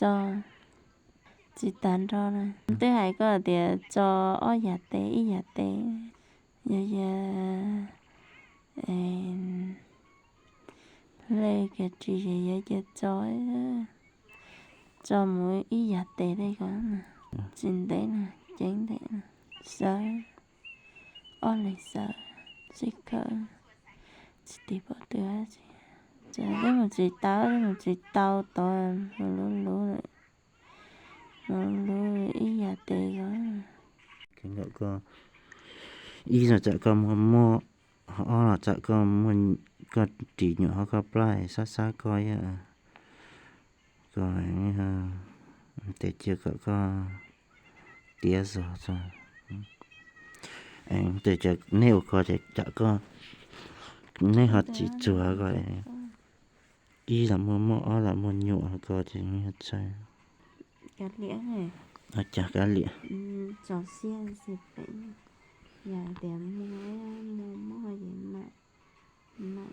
tso, tsis tas nrho na. Twb hais koj tias tso ob yam tes ib yam tes, yog yog hle kiag tsis yog yog cia tso, tso mus ib yam tes tej ko, tsis ntev na, ceev ntev na, sawv, ob leeg sawv, sib khawm, tsis tig pom twg dab tsi. Twb mus tsis tau, twb mus tsis tau tod, luv luv lawm, luv luv ib yam tes ko. Kheev kom koj, ib los tsam koj muaj mob, ob los tsam koj, koj ris nyuam ho koj plab sab sab koj ib yam, koj tes cia kom koj tiav zog tso. Tes cia neb ua ko ces tsam koj, neb ho tsis txuag ko, ib los muaj mob ob los muaj nyuam ko ces tshaj. Cas kav liam, yog tias muaj mob, mam